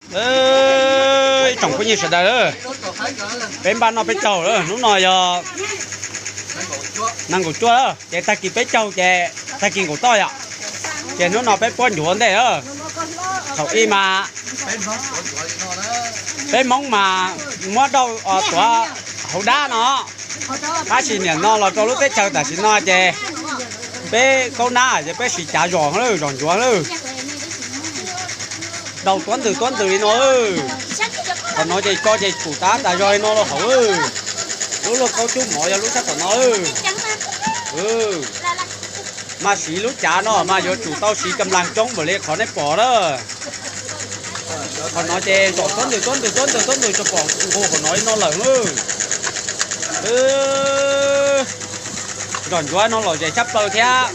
Ib tsoom phooj ywg sawv daws, peb npaj noj peb caug lawm, hnub no yog nees nkaum cuaj lawm ces tag kis peb caug ces tag kis nkaum toj yom. Ces hnub no peb puab ncuav ntej lawm. Thaum ub mas peb Hmoob mas muab dauj tuav hauv dab no, tab sis nim no los rau lub teb chaws tam sim no ces peb kaub nab ces peb siv cav zom lawm, zom ncuav lawm. Dauj tuab ntws tuab ntws li no. Qhov no ces ko ces tsum tas tas zog li no los hauv. Lub lauj kaub cub mov yog lub sab tom no. Mas siv lub cav no mas yuav tsum tau siv kam las coob npaum li qhov nej pom na. Qhov no ces zom tuab ntws tuab ntws tuab ntws tuab ntws tso pom nqus qhov no li no lawm. Zom ncuav no lom zem tshaj plaws thiab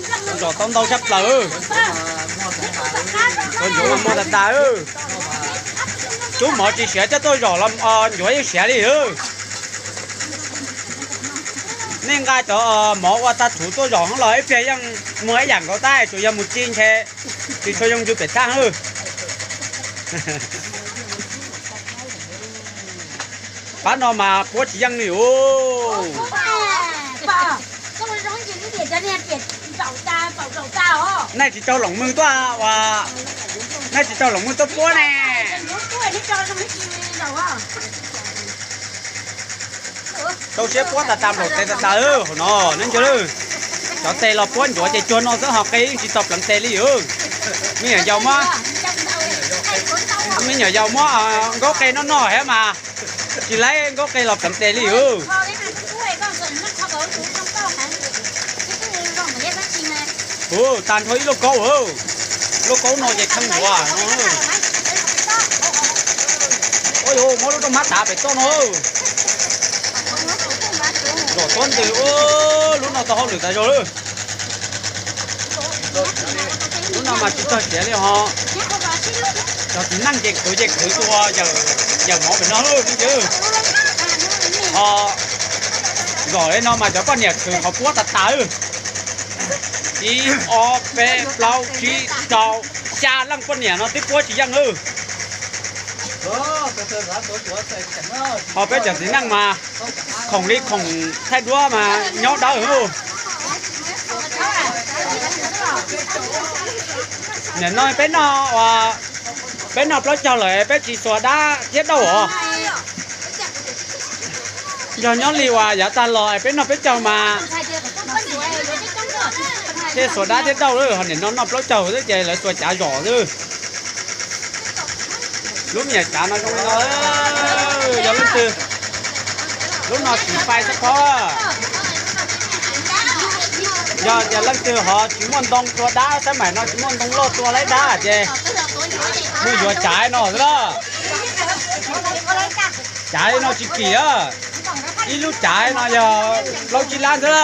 zom tau ntau tshaj plaws. Zom ncuav mas muag tas tas. Cub mov tsis siav coj tuaj zom los ncuav yeej siav li. Nej nqa cov mov ua tag thuv tuaj zom los ib pliag yeej muag ib yam nkaus tab, tsuas yog mus ci ntshe tsis tshua zoo ntws pem thaj. Pab no mas puab tsis yeej li os. Nej tsis tau loos mwg tuaj ua, nej tsis tau loos mwg tuaj puab ne. Rau siab puab tas tas nplaum tes tas tas hauv no, nej ntsia. Cov tes los puab ncuav ces cuag no xwb ho qe yeej tsis tau pleev tes li os. Me nyuam yaus muab, me nyuam yaus muab nkaub qe noj noj thiab mas tsis laib nkaub qe los pleev tes li os. Hu, tag nrho ib lauj kaub, lauj kaub no ces kheej ncuav no. Ua yuav muab lub rooj mab tav pem toj no. Zom tuab ntws, lub no tau hauj lwm tas zog lawm. Lub no mas tsis txog siav li ho. Cov txiv neej ces khwv ces khwv tua yawm mov pem no lawm ne. Ho zom li no mas cov poj niam khwv qhov puab tas tas. Ib ob peb plaub tsib rau xya leej poj niam no twb puab tsis yeej lawm. Ho peb cov txiv neej mas khoom li khoom thaij duab mas nyob dawb. Nim no peb noj, peb noj plaub caug lawm peb tsis xuas dab thiab dauj os. Yog nyob li uas yav tag los peb noj peb caug mas thiaj xuas dab thiab dauj lawm, ho nim no noj plaub caug xwb ces lawv xuas cav zom xwb. Lub me nyuam cav no zoo li no, yog leej twg, lub no siv fais xab phob. Yog tias leej twg ho tsis muaj ntoo tua dab, sab maim no tsis muaj ntoo loj tua laib dab ces mus yuav cav no xwb na. Cav li no tsis kim a, ib lub cav no yog plaub tsib lab xwb na.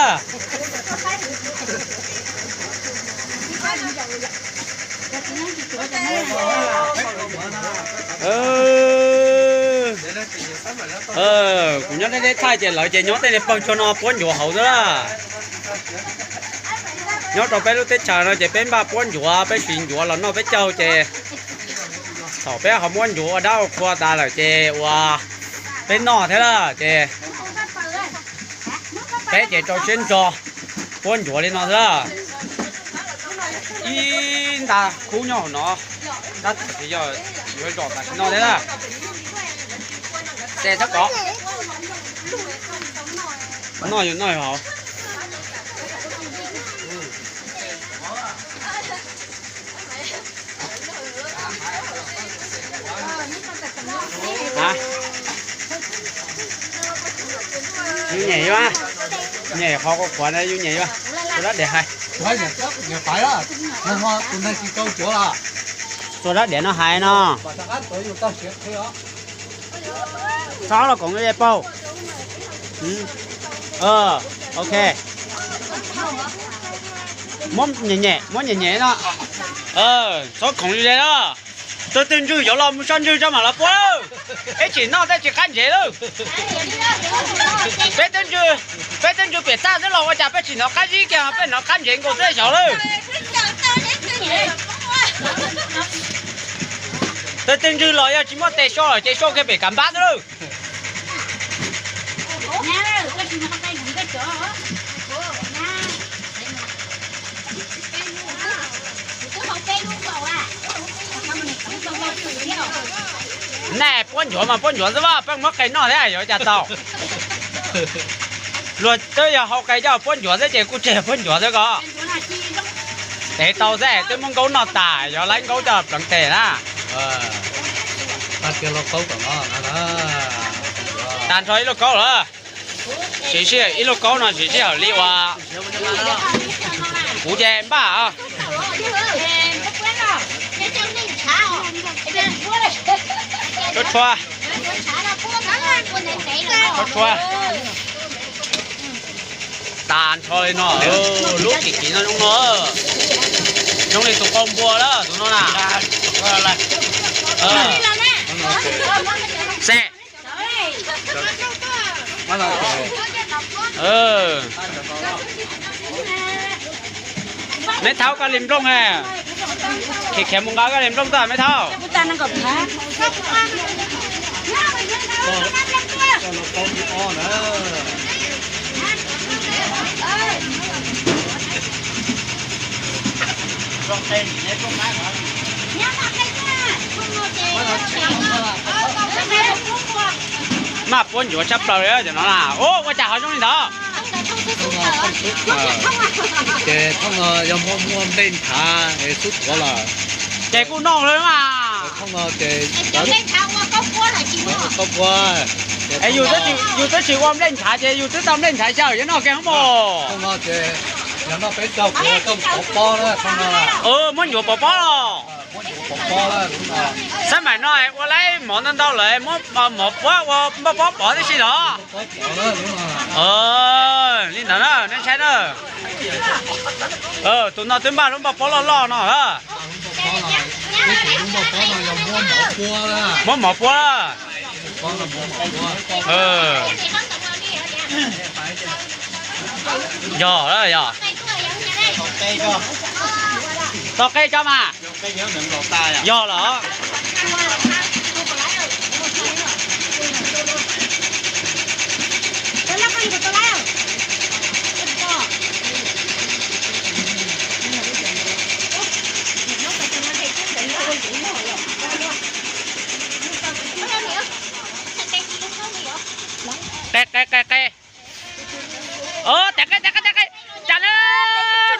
Kuv nyob deb deb thaij ces lawv ces nyob tej niag pawg tsuag no puab ncuav hauv xwb na. Nyob rau peb lub teb chaws no ces peb npaj puab ncuav, peb siv ncuav los noj peb caug ces thaum peb ho muab ncuav ua dab ua qhua tas lawm ces ua peb noj thiab lawm ces peb ces rau siab ntso puab ncuav li no xwb. Ib nta khub nyob hauv no, tab sis yog yuav zom tam sim no thiab na. Tes txhob kov. Noj yus noj yus hauv. Yus nyem yus, nyem qhov qhuav qhuav na yus nyem yus. Tus dab diam hais, tus dab diam no hais no. Txhob los koom yus paug. Ok. Muab nyem nyem, muab nyem nyem no. Txhob koom yus na. Tus twg ntswg yuav los mus soj ntswg tso mam los puab lawm. Ib tsis noj tej tsis qab ntsev lawm. Peb twb ntswg, peb twb ntswg pem txaj xwb los ua cas peb tsis hnov qab zib kiag, peb hnov qab ntsev nkaus tej xyov lawm. Tej ntswg los yog tsis muaj tes so lawm ces so kiag pem kav npab xwb lawm. Naj, puab nchuav mas puab nchuav xwb, peb muab qe noj thiab yuav cas tau. Luag twb yog hau qe coj puab nchuav xwb ces kuj tseg puab nchuav xwb ko. Tev tau xwb, twb muab nkaub noj tas, yog laib nkaub coj pleev tes na. Tag nrho ib lub kaub lawm. Siv sij, ib lub kaub no siv sij hawm li uas kuv ces npaj. Tshua tshua. Tshua tshua. Tag nrho li no, lub kim kim no zoo no, zoo li tus qau npua lawm tus no na. Xeb. Meb thaub koj li nplooj, khiav khiav mus nqa koj li nplooj tuaj meb thaub. Maj puab ncuav tshaj plaws li cov no na. Ua cas ho zoo li ntawd? Ces thooj no yog muaj muaj nplej ntshav es xub tuav lawm. Ces kuj noj lawm mas. Thooj no ces, es yus twb tsis ua nplej ntshav ces yus twb tau nplej ntshav xyaw yuav noj kiag hos mos. Thooj no ces yog noj peb caug kuv tau pov pob na thooj no. Muab ncuav pov pob los. Xab maim no ua laib mov ntau ntau lawm muab mov puab ua npoj pob pov tib si los. Li ntawd na nej saib na. Tus no twb npaj lub npoj pob loj loj no. Muab mov puab. Yog, yog. Tos qe tso mas. Yog los. Qe qe qe qe. Tes qe tes qe tes qe. Cas na.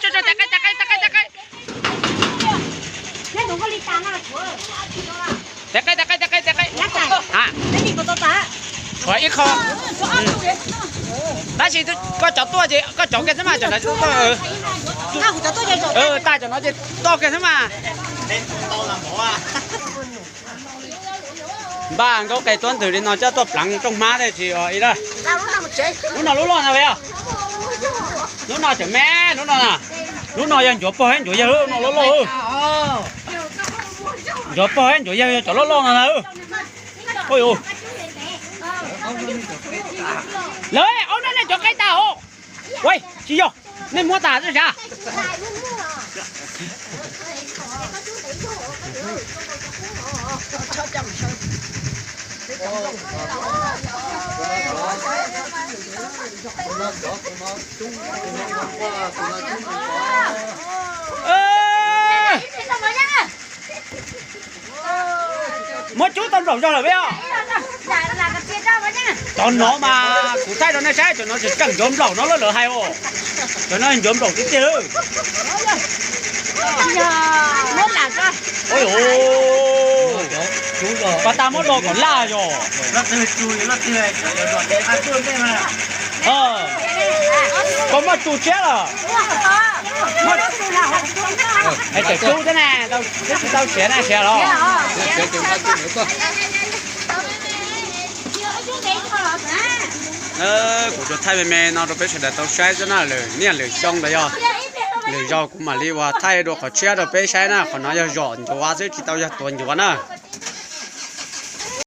Tes qe tes qe tes qe tes qe. Tes qe tes qe tes qe tes qe. Ib qho. Tab sis koj cov tuaj ces koj cov kiag xwb mas, cov ntawd tuaj. Tag cov no ces tuaj kiag xwb mas. Npaj nkaub qe tuab ntwg li no coj tuaj pleev rooj hmab tej tsis ua ib lawm. Lub no lub loj no yog. Lub no tseem me, lub no, lub no yog ncuav pog ncuav yawg lub no loj loj. Ncuav pog ncuav yawg yog cov loj loj no na. Lawv ob no nej cov qe tas os. Ua tsis yog, nej muab tas xwb sav. Muab cub tau nplaum zog lawm peb os. Cov no mas kuv thaij rau nej saib, cov no tseem tseem ncuav nplaum no lawv hais os. Cov no ncuav nplaum tiag tiag. Pas tas muab do kom laj yog. Koj muaj tus tshiab los? Hais tawm cub thiab ne, twb tsis tau siav ne, siav los? Kuv tsuas thaij me me no rau peb sawv daws tau saib xwb na, lwm niaj lwm xyoo ntawd yog lwm zaus kuv mam li ua thaij dua qhov tshiab rau peb saib na, qhov no yog zom ncuav xwb tsis tau yog tuav ncuav na.